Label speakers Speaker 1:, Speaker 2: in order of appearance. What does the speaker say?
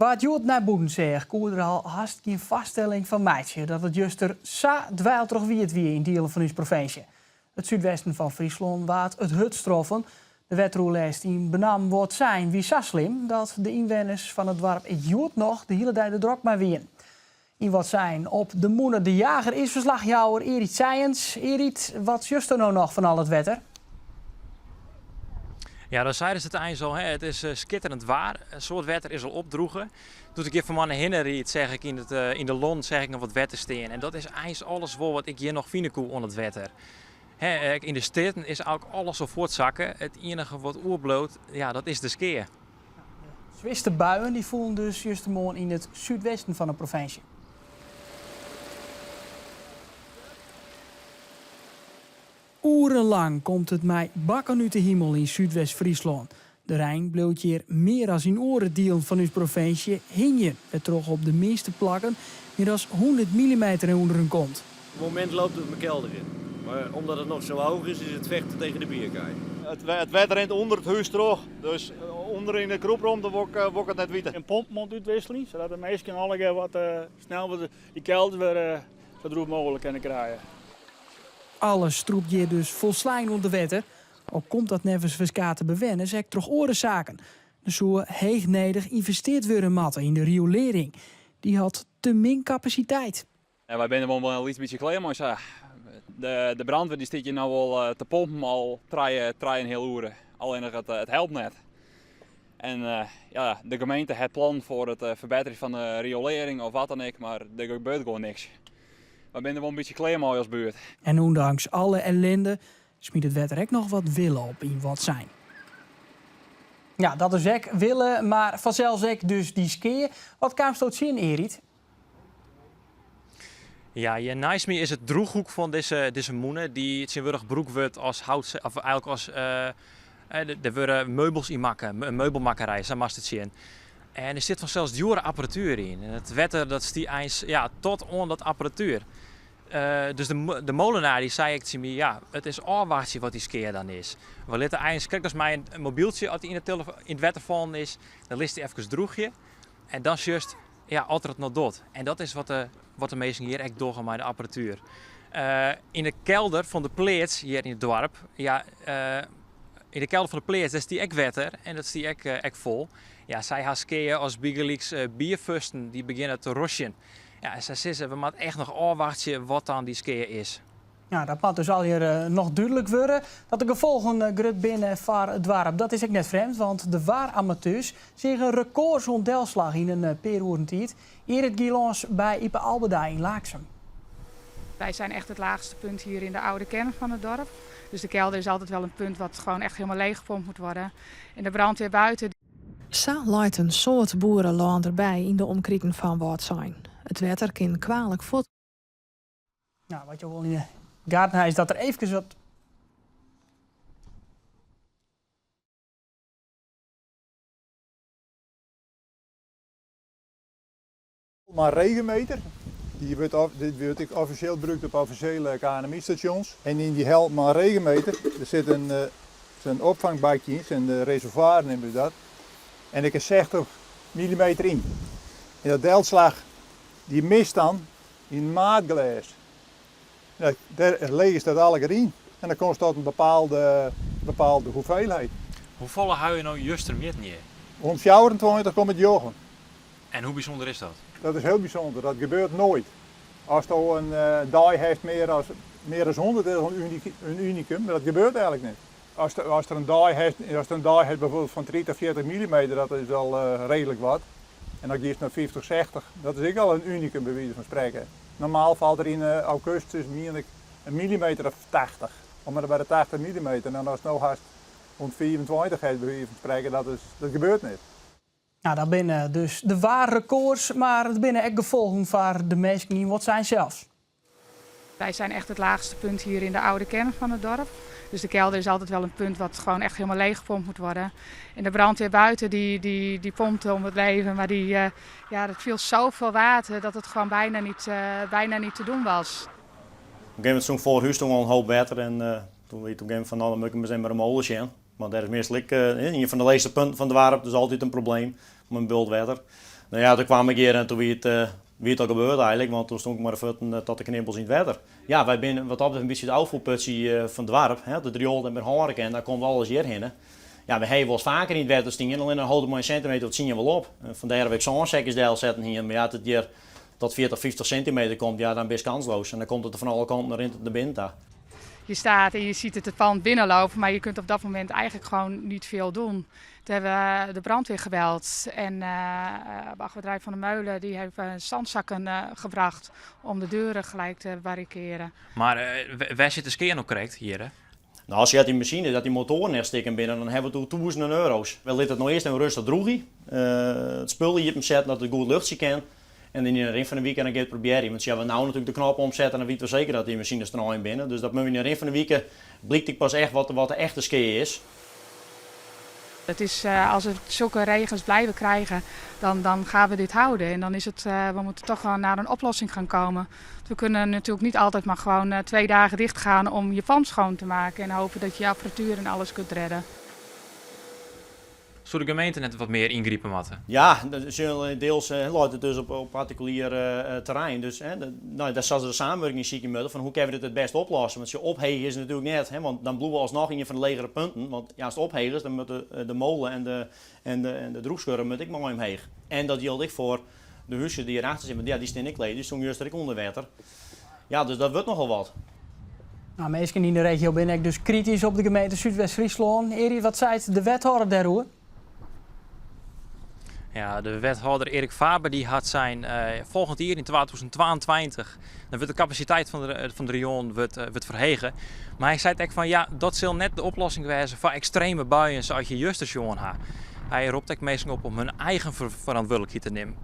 Speaker 1: Wa't hjoed nei bûten seach, koe der al hast gjin foarstelling fan meitsje dat it juster sa dweiltrochwiet wie yn dielen fan ús provinsje. It súdwesten fan Fryslân waard it hurdst troffen. De wetteroerlêst yn benammen Wâldsein wie sa slim dat de ynwenners fan it doarp hjoed noch de hiele dei der drok mei wienen. Yn Wâldsein op de mûne De Jager is ferslachjouwer Erit Sijens. Erit, wat sjochsto no noch fan al it wetter?
Speaker 2: Ja, dan seidest it eins al, hè? It is skitterend waar. In soad wetter is al opdroege. Doe't ik hjir fan moarn hinne ried, seach ik yn, it, yn de lannen seach ik noch wat wetter stean. En dat is eins alles wol wat ik hjir noch fine koe oan it wetter. Hè, yn de strjitten is ek alles al fuortsakke. It iennige wat oerbliuwt, ja, dat is de skea.
Speaker 1: De swierste buien dy foelen dus justermoarn yn it súdwesten fan de provinsje. Oerenlang komt it mei bakken út de himel yn Súdwest-Fryslân. De rein bliuwt hjir mear as yn oare dielen fan ús provinsje hingjen, wêrtroch op de measte plakken mear as 100 millimeter nei ûnderen komt.
Speaker 3: Op het moment loopt het mijn kelder in. Maar omdat het nog zo hoog is, is het vechten tegen de bierkaai.
Speaker 4: It wetter rint ûnder it hús troch, dus ûnder yn de krûpromte wol ik it net witte.
Speaker 5: In pomp moat útwikselje, sadat de minsken allegear wat snel dy kelders wer sa droech mooglik kinne krije.
Speaker 1: Alles strûpt hjir dus folslein ûnder wetter. Al komt dat neffens ferskate bewenners ek troch oare saken. Der soe heechnedich ynvesteard wurde moatte yn de riolearring. Dy hat te min kapasiteit.
Speaker 6: En wy binne der wol in lyts bytsje klear mei sa. De, de brandweer dy stiet hjir no wol eh, te pompen al trije, trije en heal oere. Allinnich it, it helpt net. En eh, ja, de gemeente hat plannen foar it eh, ferbetterjen fan de riolering of wat dan ek, mar der gebeurt gewoan niks. Wy binne der wol in bytsje klear mei as buert.
Speaker 1: En ûndanks alle ellinde smyt it wetter ek noch wat wille op yn Wâldsein. Ja, dat is ek wille, mar fansels ek dus dy skea. Wat kaamsto tsjin, Erit?
Speaker 2: Ja, hjir neist my is it droechhoek fan dizze, dizze mûne, dy't tsjintwurdich brûkt wurdt as hout, of eigenlik as, uh, der wurde meubels yn makke, in meubelmakkerij, sa moatst it sjen. En der sit fansels djoere apparatuer yn. En it wetter dat stie eins ja, tot oan dat apparatuer. Uh, dus de, de molenaar dy sei ek tsjin my, ja, it is ôfwachtsjen wat dy skea dan is. We litte eins, krekt as mei in mobyltsje, as dy yn it, yn it wetter fallen is, dan litst dy efkes droegje. En dan sjochst ja, oft er it noch docht. En dat is wat de, wat de minsken hjir ek dogge mei de apparatuer. Uh, yn de kelder fan de pleats hjir yn it doarp, ja, uh, yn de kelder fan de pleats, dêr stie ek wetter en dat stie ek, uh, ek fol. Ja, sy ha skea as bygelyks bierfusten dy begjinne te rostjen. Ja, en sy sizze, we moatte echt noch ôfwachtsje wat dan dy skea is.
Speaker 1: Ja, dat moat dus allegear noch dúdlik wurde. Dat de gefolgen grut binne foar it doarp, dat is ek net frjemd, want de waaramateurs seagen in rekôr oan delslach yn in pear oeren tiid. Erit gie lâns by Ype Albeda yn Laaksum.
Speaker 7: Wij zijn echt het laagste punt hier in de oude kern van het dorp. Dus de kelder is altijd wel een punt wat gewoon echt helemaal leeggepompt moet worden. En de brandweer buiten.
Speaker 8: Sa leit in soad boerelân derby yn de omkriten fan Wâldsein. It wetter kin kwalik fuort.
Speaker 1: Nou, wat jo wol yn de gaten ha is dat der eefkes wat
Speaker 4: Maar regenmeter, die wurdt, dit wurdt ek offisjeel brûkt op offisjele KNMI-stasjons. En yn dy Helpman regenmeter, der sit in, in opfangbakje yn, in reservoir neame we dat. En der kin 60 millimeter yn. En dat delslach, dy mist dan yn maatglês. Dêr leest dat allegear yn en dan komst tot in bepaalde, bepaalde hoeveelheid.
Speaker 2: Hoefolle ha jo no juster mjitten hjir?
Speaker 4: 124 komma njoggen.
Speaker 2: En hoe bysûnder is dat?
Speaker 4: Dat is hiel bysûnder, dat gebeurt noait. Asto in dei hast mear as, mear as 100 is al in unikum, mar dat gebeurt eigenlik net. Ast, ast der in dei hast, ast in dei hast bijvoorbeeld fan 30, 40 millimeter, dat is al reedlik wat. En dan giest nei 50, 60, dat is ek al in unikum by wize fan sprekken. Normaal falt der yn augustus, mien ik, in millimeter of 80. Om en by de 80 millimeter. En ast no hast 125 hast by wize fan sprekken, dat, is, dat gebeurt net.
Speaker 1: Nou, dat binne dus de waarrekords, mar der binne ek gefolgen foar de minsken yn Wâldsein sels.
Speaker 7: Wij zijn echt het laagste punt hier in de oude kern van het dorp. Dus de kelder is altijd wel een punt wat gewoon echt helemaal leeggepompt moet worden. En de brandweer buiten die, die, die pompte om het leven. Maar die, uh, ja, dat viel zoveel water dat het gewoon bijna niet, uh, bijna niet te doen was.
Speaker 9: Op een gegeven moment stond foar it hús toen al in hoop wetter en uh, toen wie it op een gegeven moment fan no, dan moat ik ris even by de mole sjen. Want dêr is meastal ek ien fan de leechste punten fan it doarp, dus altyd in probleem mei in bult wetter. No ja, doe kwam ik hjir en doe wie it, wie it al gebeurd eigenlik, want doe stond ik mei de fuotten tot de knibbels yn it wetter. Ja, wy binne wat dat betreft in bytsje it ôffalputsje fan it doarp. Hè. As it rioel net mear hâlde kin, dan komt alles hjirhinne. Ja, wy hawwe wolris faker yn it wetter stien, allinne dan hold it mei in sintimeter of tsien wol op. Fandêr dat we ek sânsekjes delsetten hiene, mar ja, as it hjir tot 40, 50 sintimeter komt, ja, dan bist kansloos. En dan komt it der fan alle kanten rint it nei binnen ta.
Speaker 7: Je staat en je ziet het het pand binnenlopen, maar je kunt op dat moment eigenlijk gewoon niet veel doen. Toen hebben we de brandweer gebeld en baggerbedrijf Van der Meulen die heeft zandzakken gebracht om de deuren gelijk te barriceren.
Speaker 2: Mar wêr sit de skea no krekt hjir?
Speaker 9: No, as dy masine, dat dy motoaren echt stikken binne, dan hawwe we it oer tûzenen euro's. Wy litte it no earst even rêstich droegje, it spul iepen setten dat it goed luchtsje kin. En dan yn de rin fan de wike dan gean we it probearjen. Want as we no natuerlik de knop omsette, dan witte we seker dat dy masines snein binne. Dus dat moatte we yn de rin fan de wike blykt ek pas echt wat de echte skea is.
Speaker 7: Het is, als we zulke regens blijven krijgen, dan, dan gaan we dit houden. En dan is het, we moeten toch wel naar een oplossing gaan komen. We kunnen natuurlijk niet altijd maar gewoon 2 dagen dicht gaan om je pand schoon te maken en hopen dat je je apparatuur en alles kunt redden.
Speaker 2: Soe de gemeente net wat mear yngripe moatte?
Speaker 9: Ja, deels leit it dus op partikulier terrein. Dus no, dêr sille se de samenwurking sykje moatte fan hoe kinne we dit it bêst oplosse. Want sjoch, ophege is natuerlik net, hè, want dan bliuwe we alsnoch ien fan de legere punten. Want ja, ast ophegest, dan moat de mole en de, en de, en de drûchskurre moat ek mei omheech. En dat jildt ek foar de húskes dy't hjirachter sitte, want ja, dy stean ek leech, dy stoene juster ek ûnder wetter. Ja, dus dat wurdt nochal wat.
Speaker 1: No, minsken yn de regio binne ek dus kritysk op de gemeente Súdwest-Fryslân. Erik, wat seit de wethâlder dêroer?
Speaker 2: Ja, de wethâlder Erik Faber dy hat sein folgjend jier yn 2022 dan wurdt de kapasiteit fan de, fan de rioelen wurdt, wurdt ferhege. Mar hy seit ek fan ja, dat sil net de oplossing wêze foar ekstreme buien sa't je juster sjoen ha. Hy ropt ek minsken op om hun eigen ferantwurdlikheid te nimmen.